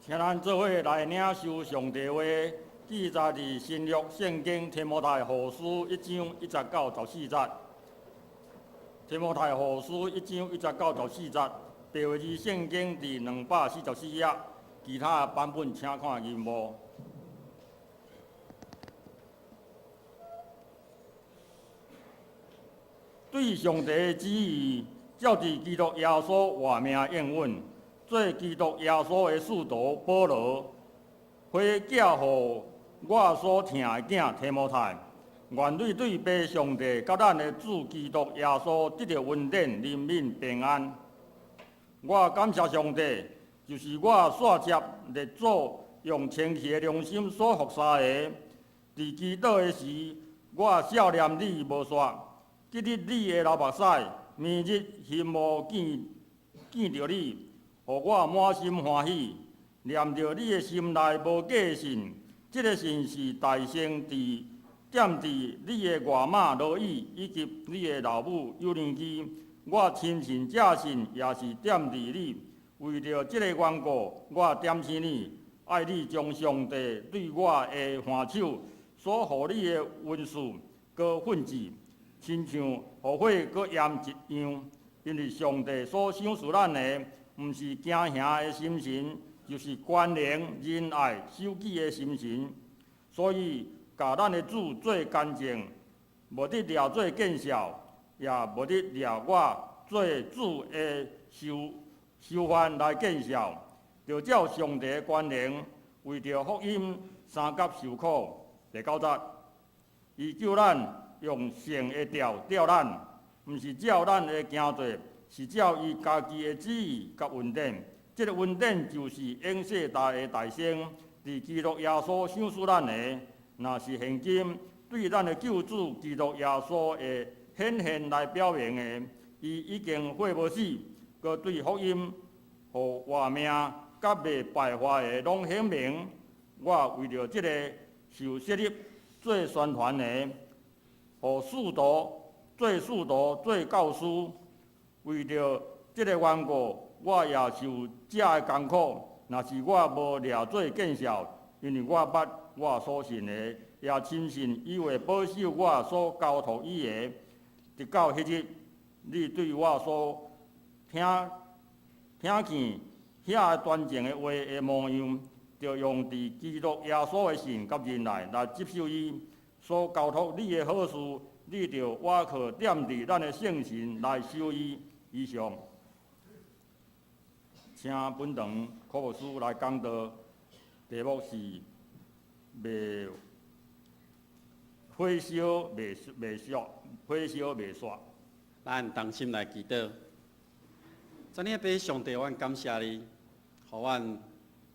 請咱做伙來領受上帝話，記載佇新約聖經提摩太後書一章一節到十四節。提摩太後書一章一節到十四節，白話字聖經佇244頁，其他版本請看銀幕。對上帝的旨意，照佇基督耶穌活命應允，做基督耶穌的使徒保羅，回寄予我所疼的囝提摩太，願你對父上帝佮咱的主基督耶穌得著恩典、憐憫、平安。我感謝上帝，就是我煞接列祖用清氣的良心所服侍的。佇祈禱的時，我數念你無煞。記得你的流目屎，暝日欣慕見見著你，予我滿心歡喜。念著你的心內無假信，這个信是大先佇踮佇你的外媽羅以以及你的老母友尼基。我深信這信也是踮佇你。為著這个緣故，我點醒你，愛你將上帝對我的看守所予你的恩賜，閣奮治。親像予火閣炎一樣，因為上帝所賞賜咱的，毋是驚嚇的心神，就是權能、仁愛、守己的心神。所以，共咱的主做見證，無得掠做見笑，也無得掠我做主的囚囚犯來見笑。著照上帝的權能，為著福音相佮受苦。第九節，伊救咱。用聖的召召咱，毋是照咱的行做，是照伊家己的旨意佮恩典。這个恩典就是永世代的大先，佇基督耶穌賞賜咱的。若是現今對咱的救主基督耶穌的顯現來表明的，伊已經活無死，閣對福音予活命佮袂敗壞的攏顯明。我為著這个受設立做宣傳的。予使徒做使徒做教師，為著這个緣故，我也受這个艱苦。若是我無掠做見笑，因為我捌我所信的，也深信伊會保守我所交託伊的，直到彼日。你對我所聽聽見遐端正的話的模樣，著用佇基督耶穌的信佮仁愛來接受伊。所交託你的好事，你著倚靠踮佇咱的聖神來守伊。以上，請本堂柯牧師來講道，題目是袂火燒袂袂燒，火燒袂煞。咱同心來祈禱。昨日父上帝，阮感謝你，予阮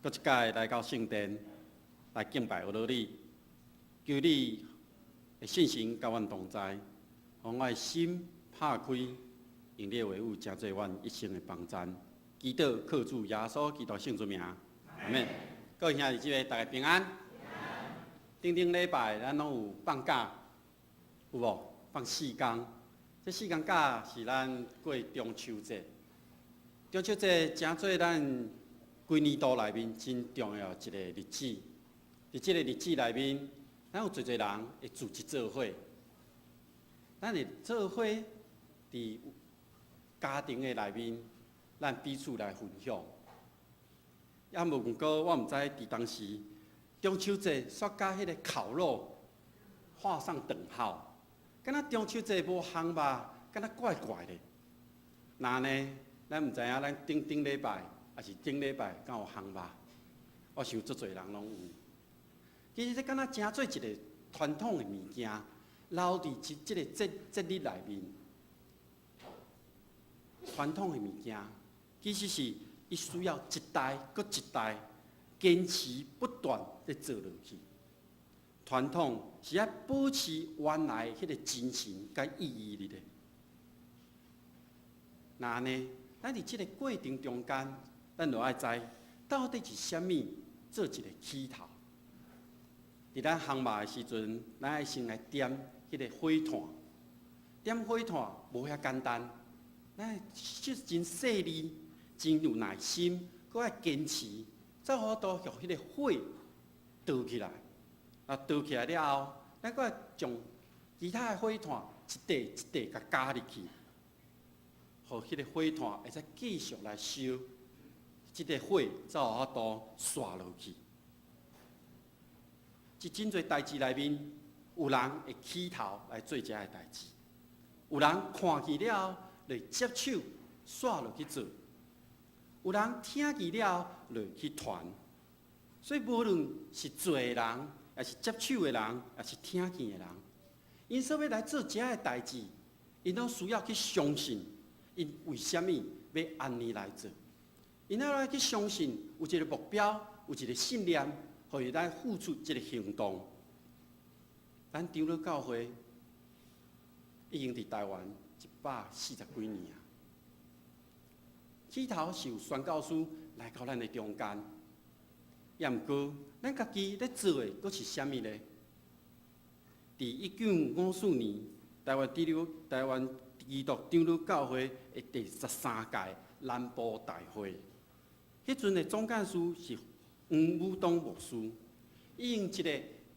閣一擺來到聖殿來敬拜阿羅你，求你的聖神佮阮同在，予我的心拍開，用你的話語成做阮一生的幫贊。祈禱靠主耶穌基督聖尊名，阿們。各位兄弟姊妹，大家平安。頂頂禮拜咱攏有放假，有無？放四工。這四工假是咱過中秋節。中秋節成做咱規年度內面真重要一個日子。佇這個日子內面，咱有濟濟人會組織做伙，咱會做伙佇家庭的內面，咱彼此來分享。也毋過，我毋知佇當時中秋節煞佮彼個烤肉畫上等號，敢若中秋節無烘肉，敢若怪怪的。那呢，咱毋知影，咱頂頂禮拜抑是頂禮拜敢有烘肉？我想足濟人攏有。其實這敢若成做一個傳統的物件，留佇這這个節節日內面。傳統的物件，其實是伊需要一代閣一代堅持不斷咧做落去。傳統是愛保持原來彼個精神佮意義佇咧。那按呢，咱佇這个過程中間，咱就愛知到底是啥物做一個起頭。佇咱烘肉的時陣，咱愛先來點彼个火炭，點火炭無遐簡單，咱就是真細膩、真有耐心，閣愛堅持才有法度予彼个火著起來。啊，著起來了後，咱閣愛將其他的火炭一塊一塊共加入去，予彼個火炭會使繼續來燒，這個火才有法度紲落去。佇真濟代誌內面，有人會起頭來做這个代誌，有人看見了後就接手紲落去做，有人聽見了後就去傳。所以無論是做的人，抑是接手的人，抑是聽見的人，𪜶所欲來做這个代誌，𪜶攏需要去相信，𪜶為啥物欲按呢來做？𪜶愛來去相信有一個目標，有一個信念，予伊來付出這个行動。咱長老教會已經佇台灣140幾年啊。起頭是有宣教師來到咱的中間，也毋過，咱家己咧做的閣是啥物呢？佇1954年，台灣基督長老教會的第13屆南部大會，彼陣的總幹事是黃武東牧師，伊用一個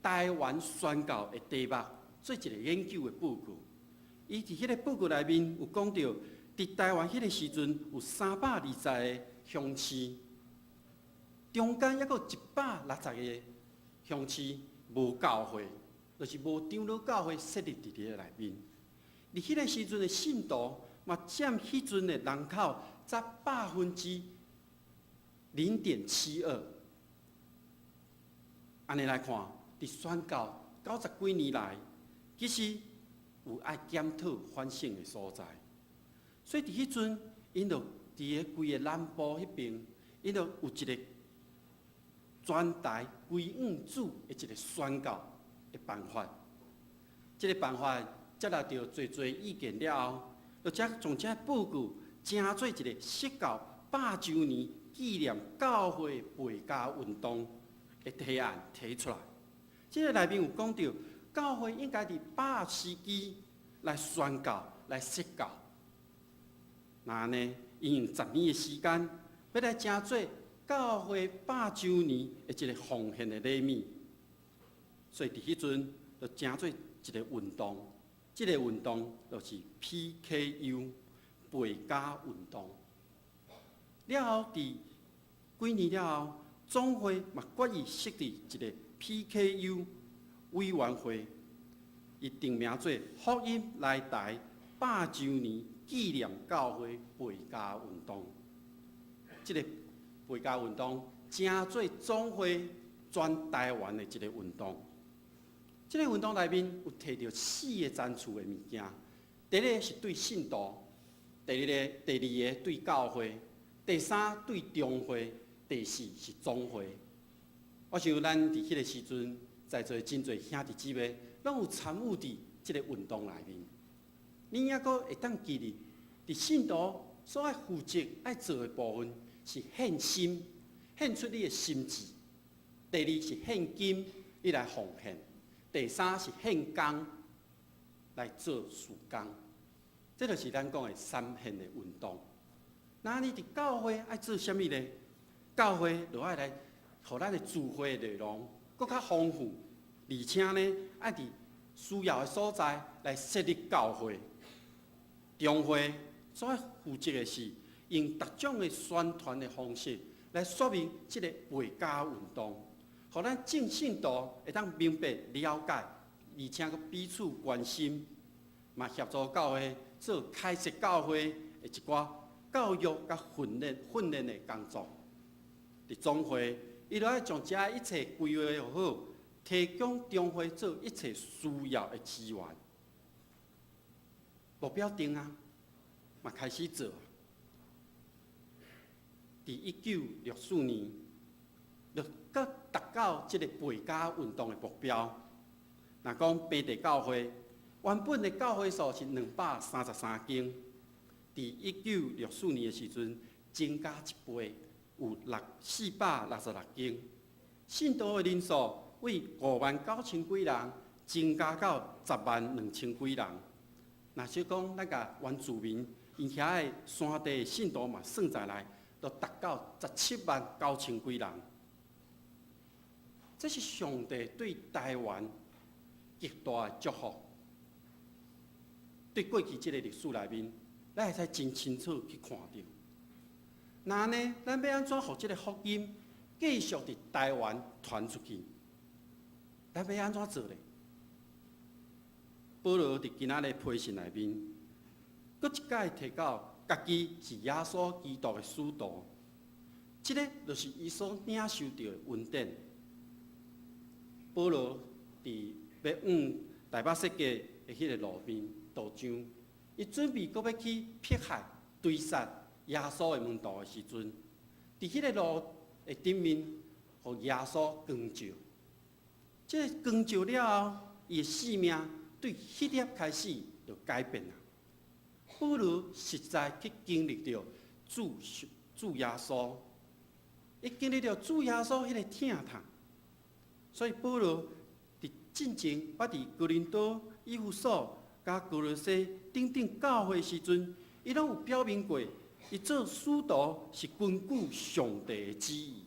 台灣宣教的題目做一個研究的報告。伊佇彼个報告內面有講著，佇台灣彼个時陣有320個鄉市，中間抑閣有160個鄉市無教會，就是無長老教會設立佇咧內面。佇彼个時陣的信徒嘛佔彼陣的人口才0.72%。按呢來看，佇宣教90幾年來，其實有愛檢討反省的所在。所以佇彼陣，𪜶就佇个規个南部彼爿，𪜶就有一個全台歸向主的一個宣教的辦法。這个辦法接納著濟濟意見了後，就才將這報告成做一個釋教百週年紀念教會背家運動的提案提出來。這个內面有講著，教會應該佇把握時機來宣教、來釋教。那按呢，𪜶用10年的時間，欲來成做教會百週年的一個奉獻的禮物。所以佇彼陣就成做一個運動，這个運動就是 PKU 背家運動。了後，佇幾年了後，總會嘛決議設立一個 PKU 委員會，伊定名做福音來台百週年紀念教會背家運動。這个背家運動成做總會全台灣的一個運動。這个運動內面有提著四个層次的物件，第一个是對信徒，第二个對教會，第三對中會，第四是總會。我想咱佇彼个時陣，在座真濟兄弟姊妹，攏有參與佇這个運動內面。你猶閣會當記得，佇信徒所愛負責愛做的部分是獻心，獻出你的心志；第二是獻金，你來奉獻；第三是獻工，來做事工。這就是咱講的三獻的運動。那你佇教會愛做啥物呢？教會就愛來，予咱的聚會內容閣較豐富，而且呢，愛佇需要的所在來設立教會。中會所愛負責的是用各種的宣傳的方式來說明這個背家運動，予咱眾信徒會當明白了解，而且閣彼此關心，嘛協助教會做開設教會的一寡教育佮訓練的工作。佇總會，伊就愛將這一切規劃好，提供中會做一切需要的資源。目標定啊，嘛開始做。佇1964年，就閣達到這个背家運動的目標。若講平地教會原本的教會數是233間，佇1964年的時陣增加一倍，有466間。信徒的人數為5萬9千幾人，增加到10萬2千幾人。若是講咱共原住民，𪜶遐的山地信徒嘛算在內，都達到17萬9千幾人。這是上帝對台灣極大的祝福。對過去這个歷史內面，咱會使真清楚去看著。那按呢，咱欲按怎予這个福音繼續佇台灣傳出去？咱欲按怎做咧？保羅佇今仔日批信內面，閣一擺提到家己是耶穌基督的使徒，這个就是伊所領受著的恩典。保羅佇欲往大馬色革的彼个路面途中，伊準備閣欲去迫害、追殺耶穌的門徒的時陣，佇彼个路的頂面，予耶穌光照。這个光照了後，伊的性命對彼粒開始就改變啦。保羅實在去經歷著主耶穌，伊經歷著主耶穌彼个疼痛，所以保羅佇進前捌佇哥林多、以弗所、佮歌羅西等等教會時陣，伊攏有表明過，伊做使徒是根據上帝的旨意，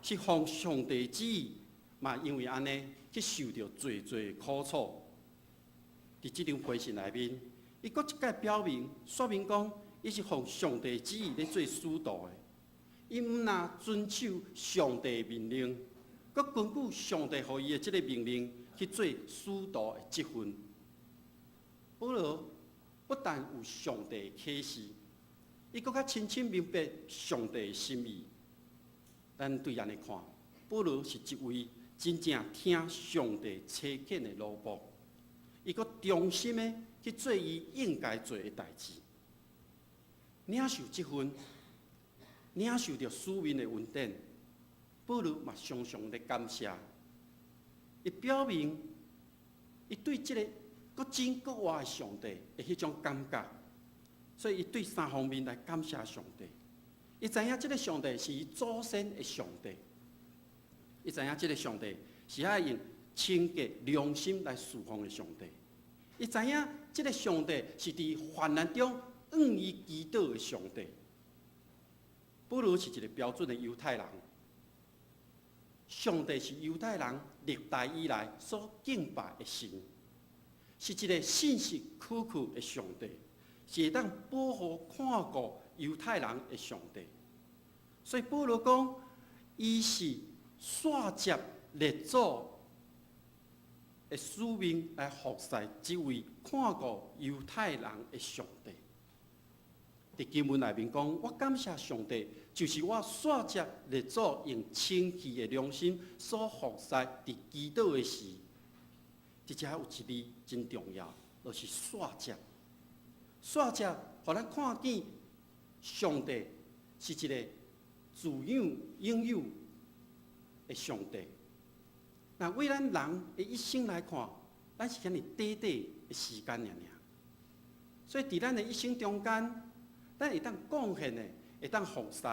是奉上帝旨意，嘛因為按呢去受著濟濟苦楚。佇這張批信內面，伊閣一擺表明、說明講，伊是奉上帝旨意咧做使徒的。伊毋但遵守上帝命令，閣根據上帝予伊的這个命令去做使徒的職分。保羅不但有上帝的啟示，伊閣較清楚明白上帝的心意。咱對按呢看，保羅是一位真正聽上帝差遣的奴僕，伊閣忠心的去做伊應該做的代誌，領受這份，領受著使命的恩典，保羅嘛常常咧感謝。伊表明，伊對這个閣真閣活的上帝的彼種感覺，所以伊對三方面來感謝上帝。伊知影這个上帝是伊祖先的上帝，伊知影這个上帝是愛用清潔良心來侍奉的上帝。伊知影這个上帝是佇患難中應伊祈禱的上帝。保羅是一个標準的猶太人，上帝是猶太人歷代以來所敬拜的神，是一个信實可靠的上帝，是會當保護看顧猶太人的上帝。所以保羅講，伊是紲接列祖的使命來服侍這位看顧猶太人的上帝。佇經文內面講，我感謝上帝，就是我紲接列祖用清氣的良心所服侍佇祈禱的時，佇遮有一字真重要，就是紲接。紲接，予咱看見上帝是一个滋養擁有的上帝。那為咱人的一生來看，咱是遐爾短短的時間爾爾。所以佇咱的一生中間，咱會當貢獻的，會當服侍，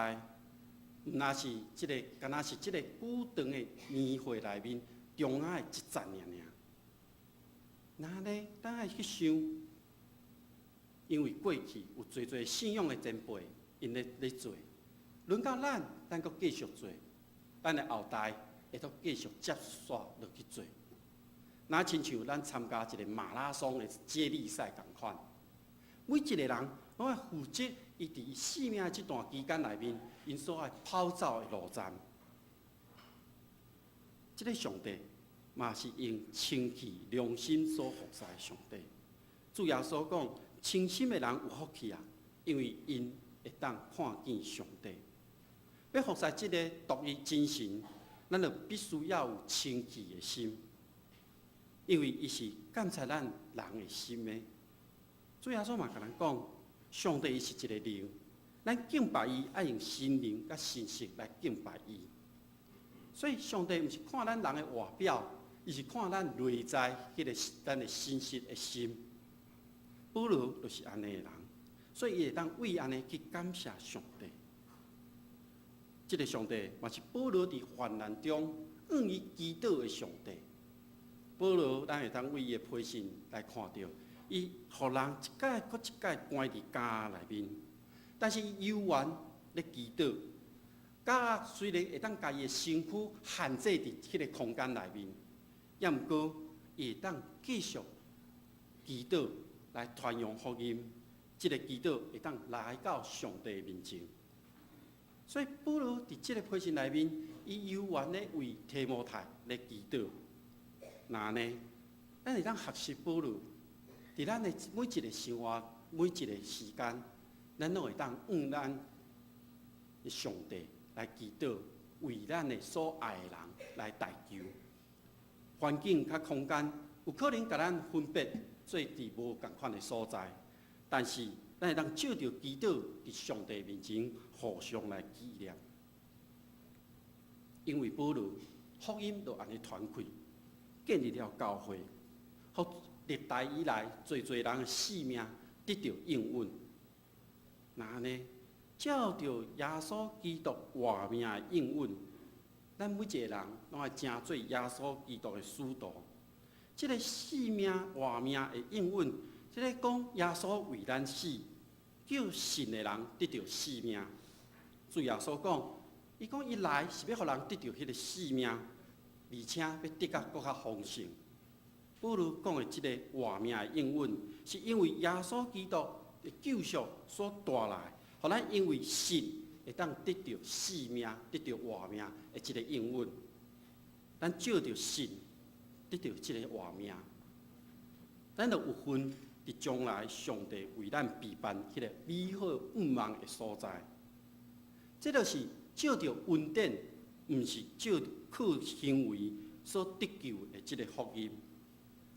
毋若是這个，敢若是這个久長的年歲內面中間的一節爾爾。那呢，咱愛去想，因為過去有濟濟信仰的前輩，𪜶咧做，輪到咱，咱閣繼續做，咱的後代會閣繼續接續落去做。若親像咱參加一个馬拉松的接力賽仝款，每一個人攏愛負責伊佇伊生命這段期間內面，𪜶所愛跑走的路站。這个上帝嘛是用清氣良心所服侍的上帝。主耶穌講：清心的人有福氣啊，因為𪜶會當看見上帝。欲服侍這个獨一真神，咱就必須要有清氣的心，因為伊是監察咱人的心的。主耶穌嘛共咱講，上帝伊是一个靈，咱敬拜伊愛用心靈佮誠實來敬拜伊。所以上帝毋是看咱人的外表，伊是看咱內在彼个咱的真實的心。保羅就是按呢的人，所以伊會當為按呢去感謝上帝。這个上帝嘛是保羅佇患難中應伊祈禱的上帝。保羅，咱會當為伊的批信來看著，伊予人一擺閣一擺關佇監內面，但是伊猶原咧祈禱，監獄雖然會當共伊的身軀限制佇彼个空間內面，抑毋過伊會當繼續祈禱來傳揚福音，這个祈禱會當來到上帝面前。所以保羅佇這个批信內面，伊猶原咧為提摩太咧祈禱。若按呢，咱會當學習保羅，佇咱的每一個生活、每一個時間，咱攏會當向咱的上帝來祈禱，為咱的所愛的人來代求。環境佮空間有可能共咱分別做佇無仝款的所在，但是咱會當藉著祈禱，佇上帝面前互相來紀念。因為保羅福音就按呢傳開，建立了教會，予歷代以來濟濟人的性命得著應允。若按呢，照著耶穌基督活命的應允，咱每一个人攏愛成做耶穌基督的使徒。這个性命活命的應允，這个講耶穌為咱死，叫信的人得著生命。主耶穌講，伊講伊來是欲予人得著彼个生命，而且欲得甲閣較豐盛。保羅講的這个活命的應允，是因為耶穌基督的救贖所帶來，予咱因為信會當得著生命、得著活命的這个應允。咱藉著信得著這个活命，咱就有份佇將來上帝為咱備辦彼个美好盼望的所在。這就是藉著恩典，毋是藉靠行為所得救的這个福音。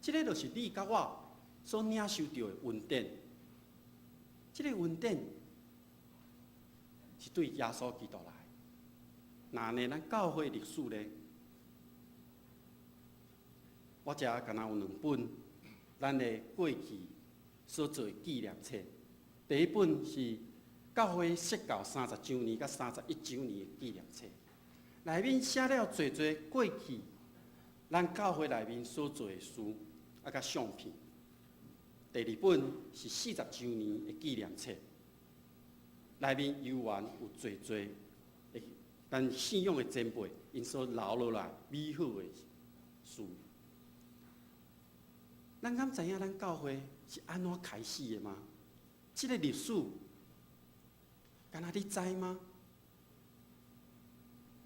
這个就是你佮我所領受著的恩典。這个恩典是對耶穌基督來。若按呢，咱教會歷史咧，我遮敢若有兩本咱的過去所做的紀念冊。第一本是教會設教30週年佮31週年的紀念冊，內面寫了濟濟過去咱教會內面所做的事，啊，佮相片。第二本是40週年的紀念冊，內面猶原有濟濟的咱信仰的前輩𪜶所留落來美好的事。咱敢知影咱教會是按怎開始的嗎？這个歷史，敢若你知嗎？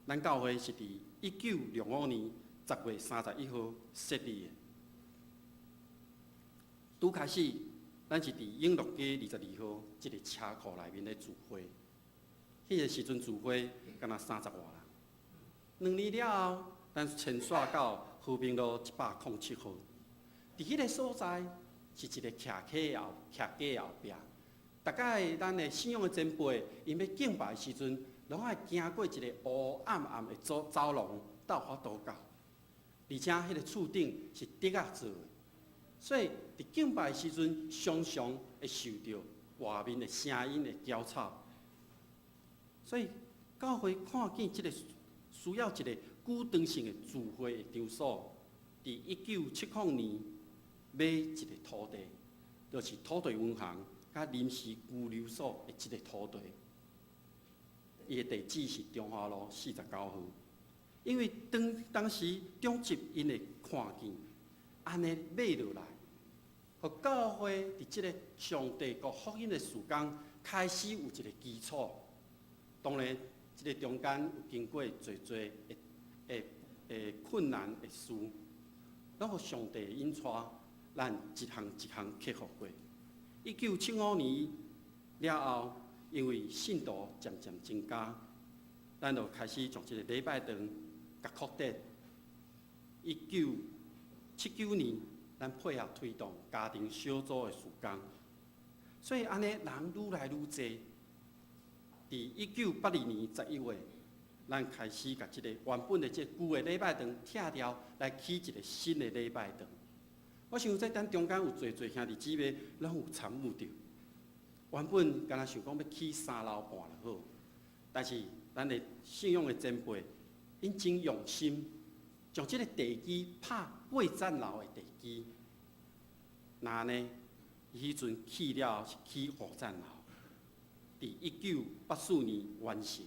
咱教會是佇1965年10月31號設立的。拄開始，咱是佇永樂街22號這个車庫內面咧聚會。彼个時陣聚會，敢若三十外人。2年了後，咱遷徙到和平路107號。佇彼个所在是一个徛溪後、徛街後壁。逐擺咱的信仰的前輩，𪜶欲敬拜的時陣，攏愛經過一个烏暗暗的走走廊，才有法度到。而且彼个厝頂是竹仔做的，所以佇敬拜的時陣，常常會受著外面的聲音的攪吵。所以教會看見這个需要一個久長性的聚會的場所，佇1970年買一个土地，就是土地銀行佮臨時拘留所的這个土地。伊的地址是中華路49號。因為當當時長執𪜶會看見，按呢買落來，予教會佇這个上帝國福音的事工開始有一個基礎。當然，這个中間有經過濟濟的的的困難的事，攏予上帝引帶，咱一項一項克服過。1975年了後，因為信徒漸漸增加，咱就開始將這个禮拜堂共擴展。1979年，咱配合推動家庭小組的事工，所以按呢人愈來愈濟。佇1982年11月，咱開始共這个原本的這個舊的禮拜堂拆掉，來起一个新的禮拜堂。我想這咱中間有濟濟兄弟姊妹攏有參與著。原本敢若想講欲起三樓半就好，但是咱的信仰的前輩，𪜶真用心，將這个地基拍八層樓的地基。若按呢，彼陣起了是起五層樓，佇1984年完成。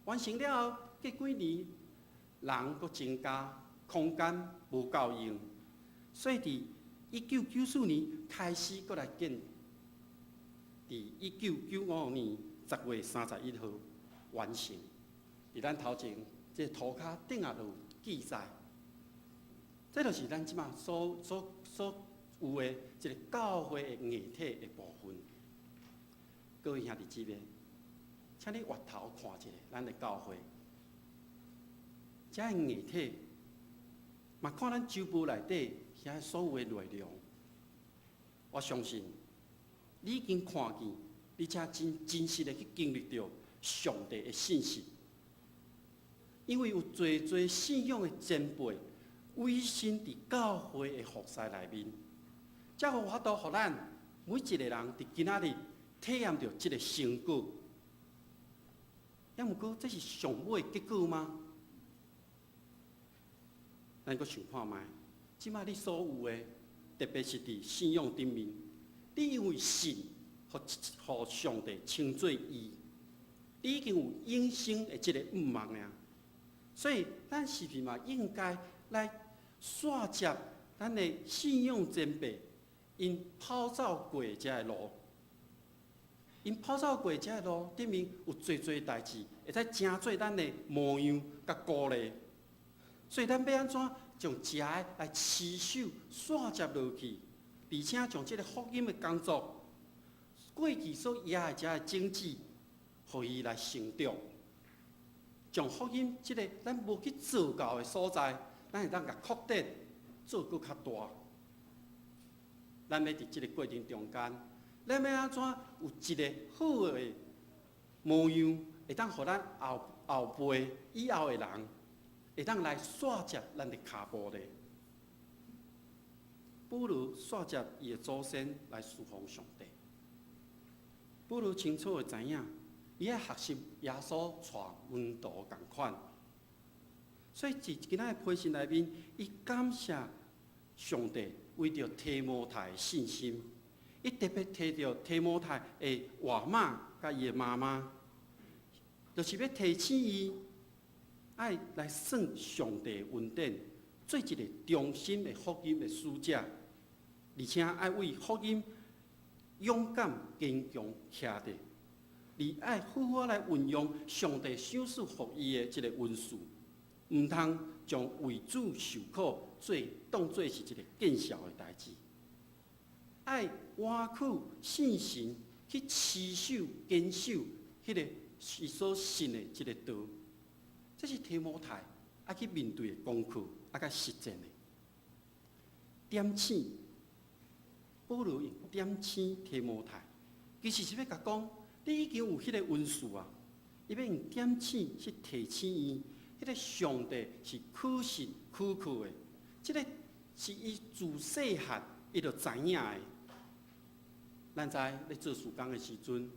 完成了後，過幾年人閣增加，空間無夠用，所以佇1994年開始閣來建。佇1995年10月31號完成。佇咱頭前這個塗跤頂仔就有記載，這就是咱這馬所有的一個教會的硬體的部分。各位兄弟姊妹，請你回頭看一下咱的教會，這个硬體，嘛看咱周報內底遐所有的內容，我相信你已經看見，而且真真實的去經歷著上帝的信實。因為有濟濟信仰的前輩委身佇教會的服侍內面，才有法度予咱每一個人佇今仔日體驗著這個成果。抑毋過，這是上尾結果嗎？咱閣想看覓，這擺你所有的，特別是佇信仰頂面，你因為信，予上帝稱做義，你已經有永生的這個盼望啊。所以，咱是毋是嘛應該來紲接咱的信仰前輩，𪜶跑走過這个路？𪜶跑走過這个路頂面有濟濟代誌，會使成做咱的模樣佮鼓勵。所以，咱欲按怎將這个來持守紲接落去，而且將這个福音的工作，過去所掖的這个種子，予伊來成長。將福音這个咱無去做到的所在，咱會當共擴展，做閣較大。咱欲佇這個過程中間，咱欲按怎有一個好的模樣，會當予咱後後輩以後的人，會當來紲接咱的跤步咧？保羅紲接伊的祖先來侍奉上帝。保羅清楚的知影，伊愛學習耶穌帶門徒仝款，所以佇今仔的批信內面，伊感謝上帝為著提摩太的信心，伊特別提著提摩太的外媽佮伊的媽媽，就是欲提醒伊愛來算上帝的恩典，做一個忠心的福音的使者，而且愛為福音勇敢堅強徛著。而愛好好來運用上帝賞賜予伊的這個恩賜，毋通將為主受苦做當做是一個見笑的代誌。愛倚靠聖神去持守堅守彼個伊所信的這個道，這是提摩太愛去面對的功課，愛共實踐的。點醒，保羅用點醒提摩太，其實是欲共講，你已經有彼個恩賜啊！伊欲用點醒去提醒伊，彼個上帝是可信可靠的，這個是伊自細漢伊就知影的。咱知咧做事工的時陣，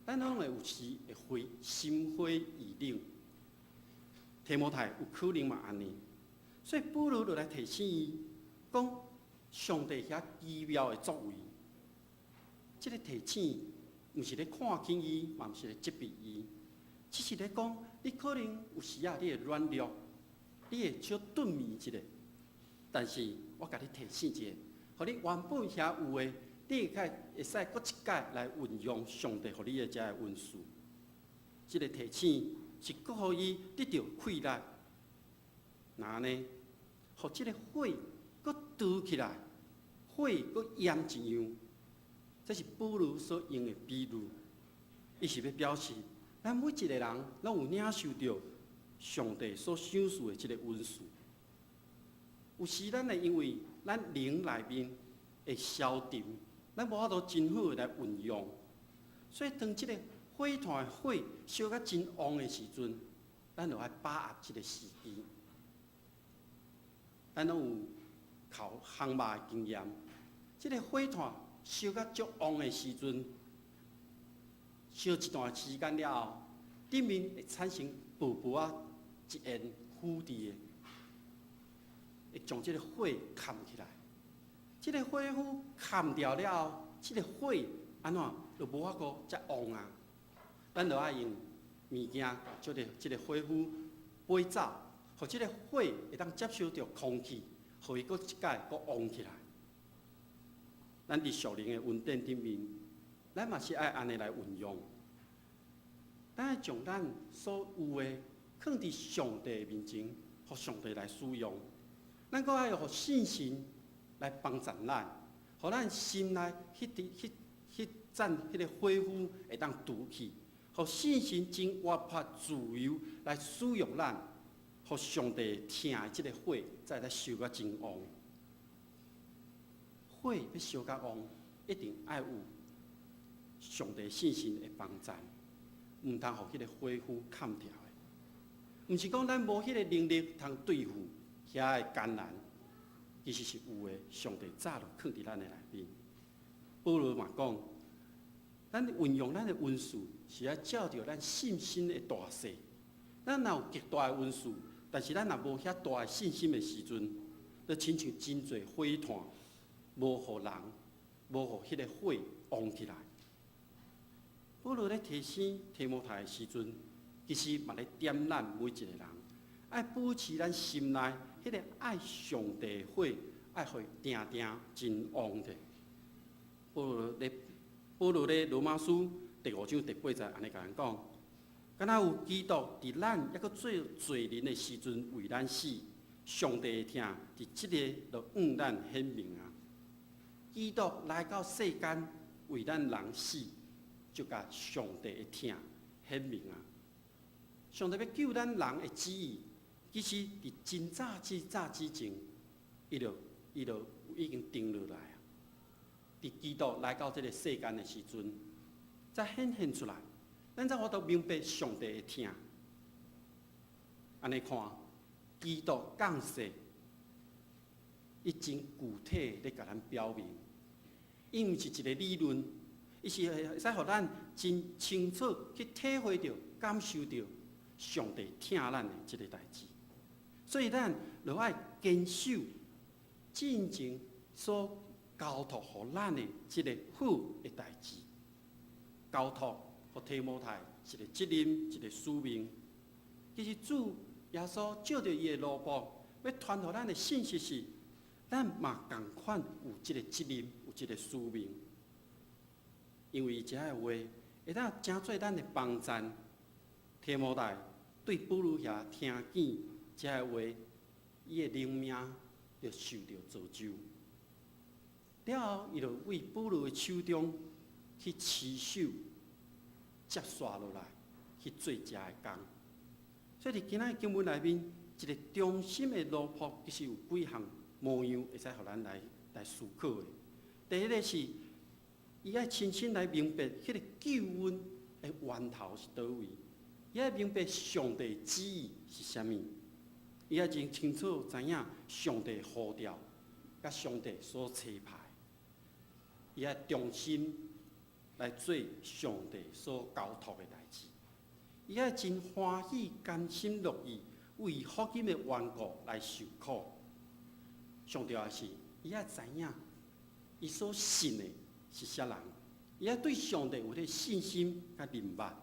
咱攏會有時會灰心灰意冷。提摩太有可能嘛按呢，所以保羅就來提醒伊，講上帝遐奇妙的作為，這個提醒。毋是咧看輕伊，嘛毋是咧責備伊，只是咧講，你可能有時仔你會軟弱，你會小頓眠一下。但是我共你提醒一下，予你原本遐有的，你會會使閣一擺來運用上帝予你的這个恩賜。這個提醒是閣予伊得著氣力，若按呢，予這個火閣燒起來，火閣炎一樣。這是保羅所用的比喻，伊是欲表示，咱每一個人攏有領受著上帝所賞賜的這個恩賜。有時咱會因為咱靈內面會消沉，咱無法度真好的來運用，所以當這個火炭的火燒甲真旺的時陣，咱就愛把握這個時機。咱攏有烤烘肉的經驗，這個火炭燒甲足旺的時陣，燒一段時間了後，頂面會產生薄薄仔一煙浮佇的，會將這個火崁起來。這個火烽崁掉了後，這個火按怎就無法度再旺啊？咱就愛用物件，這個火烌飛走，予這個火會當接受著空氣，予伊閣一擺閣旺起來。咱佇屬靈的恩典頂面，咱嘛是愛按呢來運用。咱愛將咱所有的囥佇上帝面前，予上帝來使用。咱閣愛予聖神來幫助咱，予咱心內彼盞彼個火烌會當除去，予聖神真活潑自由來使用咱，予上帝疼的這個火再來燒甲真旺。火欲燒甲旺，一定愛有上帝聖神的幫助，毋通予彼個火烌崁掉的。毋是講咱無彼個能力通對付遐个艱難，其實是有的。上帝早就囥佇咱的內面。保羅嘛講，咱運用咱的恩賜，是愛照著咱信心的大細。咱若有極大的恩賜，但是咱若無遐大的信心的時陣，就親像真濟火炭，無予人，無予彼個火旺起來。保羅咧提醒提摩太的時陣，其實嘛咧點咱每一個人，愛保持咱心內彼個愛上帝的火，愛予定定真旺的。保羅咧羅馬書第五章第八節按呢共咱講，敢若有基督佇咱猶閣做罪人的時陣為咱死，上帝的疼佇這个就向咱顯明啊！基督來到世間為咱人死，就共上帝的疼顯明啊！上帝欲救咱人的旨意，其實佇真早真早之前，伊就已經定落來啊！佇基督來到這个世間的時陣，才顯現出來，咱才有法度明白上帝的疼。按呢看，基督降世，伊真具體咧共咱表明，伊毋是一个理論，伊是會使予咱真清楚去體會著、感受著上帝疼咱的這个代誌。所以咱就愛堅守進前所交託予咱的這个好的代誌，交託予提摩太一个責任，一个使命。其實主耶穌藉著伊的奴僕，欲傳予咱的信息是，咱嘛仝款有這个責任，有這个使命。因為這个話會當成做咱的幫贊。提摩太對保羅遐聽見這个話，伊的靈命就受著造就。了後，伊就對保羅的手中去持守，接續落來去做這个工。所以佇今仔經文內面，一個忠心的奴僕，其實有幾項模樣會使予咱來思考的。第一个是，伊愛親身來明白彼個救恩的源頭是佗位，伊愛明白上帝旨意是啥物，伊愛真清楚知影上帝呼召，佮上帝所差派，伊愛忠心來做上帝所交託的代誌，伊愛真歡喜、甘心樂意為福音的緣故來受苦。上重要的是，伊愛知影伊所信的是啥人，伊愛對上帝有彼個信心佮明白，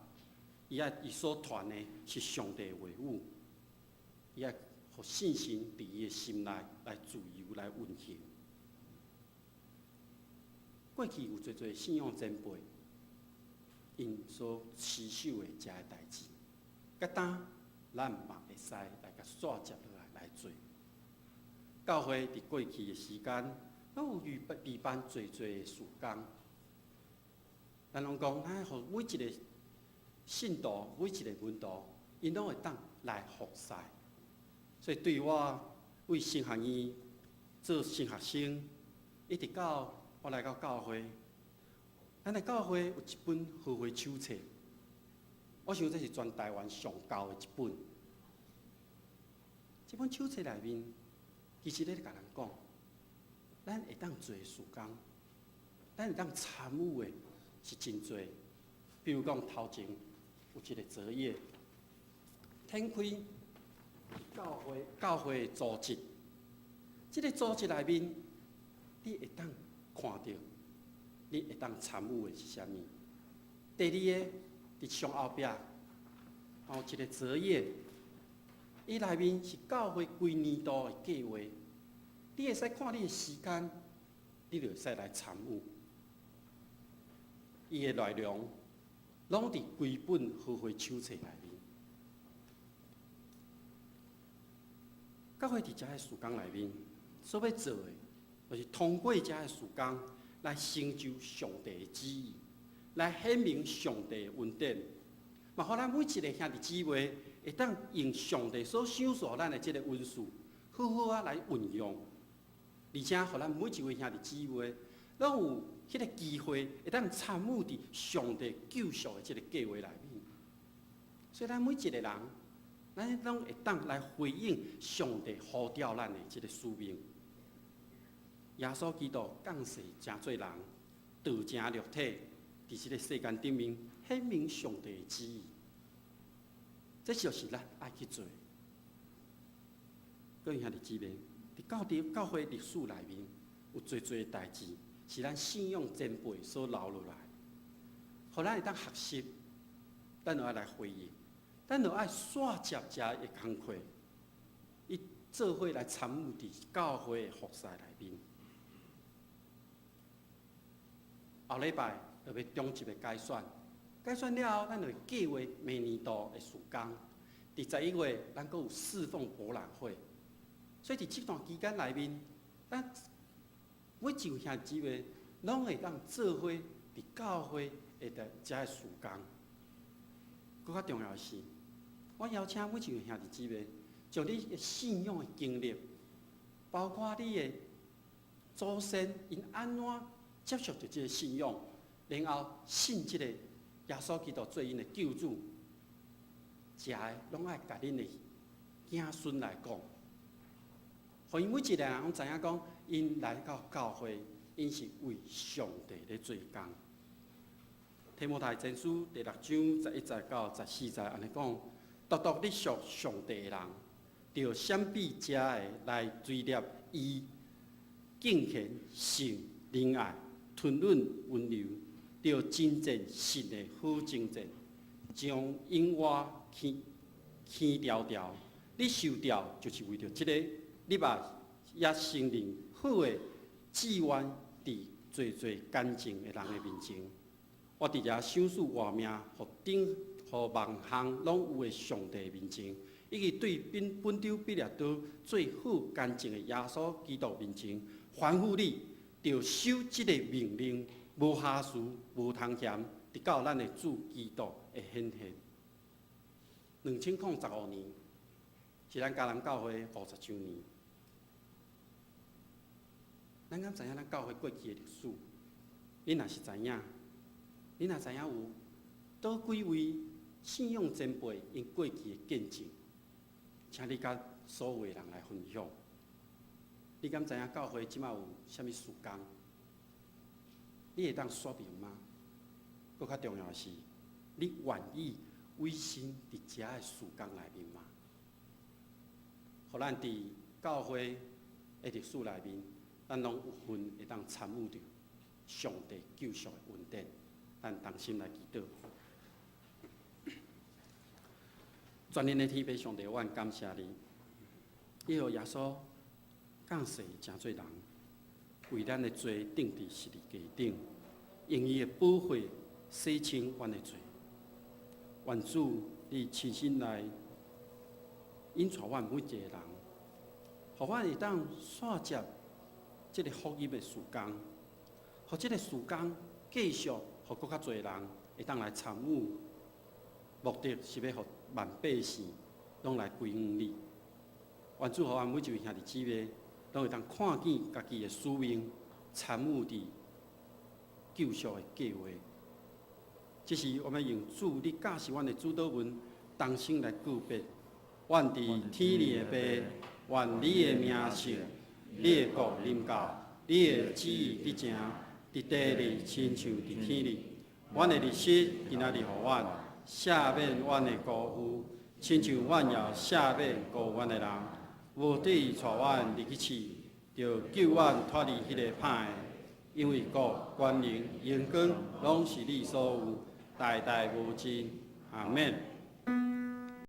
伊愛伊所傳的是上帝的話語，伊愛予聖神佇伊的心內來自由來運行。過去有濟濟信仰前輩，𪜶所持守的這个代誌，佮今咱嘛會使來共續接落來來做。教會佇過去的時間，攏有預備辦濟濟的事工。咱攏講，咱予每一个信徒、每一个門徒，𪜶攏會當來服侍。所以對我為神學院做神學生，一直到我來到教會，咱的教會有一本和會手冊，我想這是全台灣上厚的一本。這本手冊內面，其實咧共咱講，咱會當做的事工，咱會當參與的是真濟。比如講頭前有一個作業，展開教會的組織，這個組織內面，你會當看著，你會當參與的是啥物？第二个，佇上後壁，有一个折頁，伊內面是教會規年度的計劃。你會使看你的時間，你就會使來參與。伊的內容攏佇規本和會手冊內面。教會佇遮个事工內面所欲做的，就是通過遮个事工來成就上帝的旨意，來顯明上帝的恩典。嘛，予咱每一个兄弟姊妹會當用上帝所賞賜咱的這個恩賜，好好仔來運用，而且予咱每一位兄弟姊妹攏有彼個機會，會當參與佇上帝救贖的這个計劃內面。所以，咱每一个人，咱攏會當來回應上帝呼召咱的這个使命。耶穌基督降世成做人，道成肉體，佇這个世間頂面顯明上帝的旨意。這就是咱愛去做的。各位兄弟姊妹，佇教會歷史內面，有濟濟代誌是咱信仰前輩所留落來，予咱會當學習，咱就愛來回應，咱就愛煞接遮的工課，伊做伙來參與佇教會的服侍內面。後禮拜就欲中集的改選，改選了後，咱就會計劃明年度的事工。佇11月，咱閣有侍奉博覽會。所以佇這段期間內面，咱每一位兄弟姊妹攏會當做伙佇教會會的遮个事工。閣較重要的是，我邀請每一位兄弟姊妹，將你的信仰的經歷，包括你的祖先𪜶按怎接受著這个信仰，然後信這个耶穌基督做𪜶的救主，遮个攏愛共恁的子孫來講，予𪜶每一个人攏知影講，𪜶來到教會，𪜶是為上帝咧做工。提摩太前書第六章11節到14節按呢講：獨獨你屬上帝的人，著閃避遮个來追獵伊敬虔、信、仁愛、吞忍、溫柔，著爭戰信的好爭戰，將永活牽牽牢牢。你受召就是為著這个，你嘛也承認好的志願佇濟濟乾淨的人的面前。我佇遮賞賜活命，予頂予萬項攏有的上帝面前，以及對本丟彼拉多最好乾淨的耶穌基督面前，吩咐你，著守這个命令，無瑕疵、無通嫌，直到咱的主基督的顯現。2015年是咱迦南教會50週年。咱敢知影咱教會過去的歷史？你若是知影，你若知影有佗幾位信仰前輩𪜶過去的見證，請你佮所有的人來分享。你敢知影教會這擺有啥物事工？你會當說明嗎？閣較重要的是，你願意委身佇遮的事工內面嗎？予咱佇教會的歷史內面，咱攏有份會當參與著上帝救贖的恩典。咱同心來祈禱。全能的天父上帝，我感謝你，你予耶穌降世成做人，為咱的罪釘佇十字架頂，用伊的寶血洗清阮的罪。願主你親身來引帶阮每一个人，予阮會當煞接這个福音的事工，予這个事工繼續，予閣較濟人會當來參與。目的是欲予萬百姓攏來歸向你。願主予阮每一位兄弟姊妹，攏會當看見家己的使命，參與佇救贖的計劃。這是我們用主你教示阮的主禱文，同聲來告別。阮佇天裡的父，願你的名聖，你的國臨到，你的旨意得成，佇地裡親像佇天裡。阮的日食今仔日予阮，赦免阮的辜負，親像阮也赦免辜負阮的人。無得帶阮入去試，著救阮脫離彼個歹的。因為國、權能、榮光，攏是你所有，代代無盡。阿們。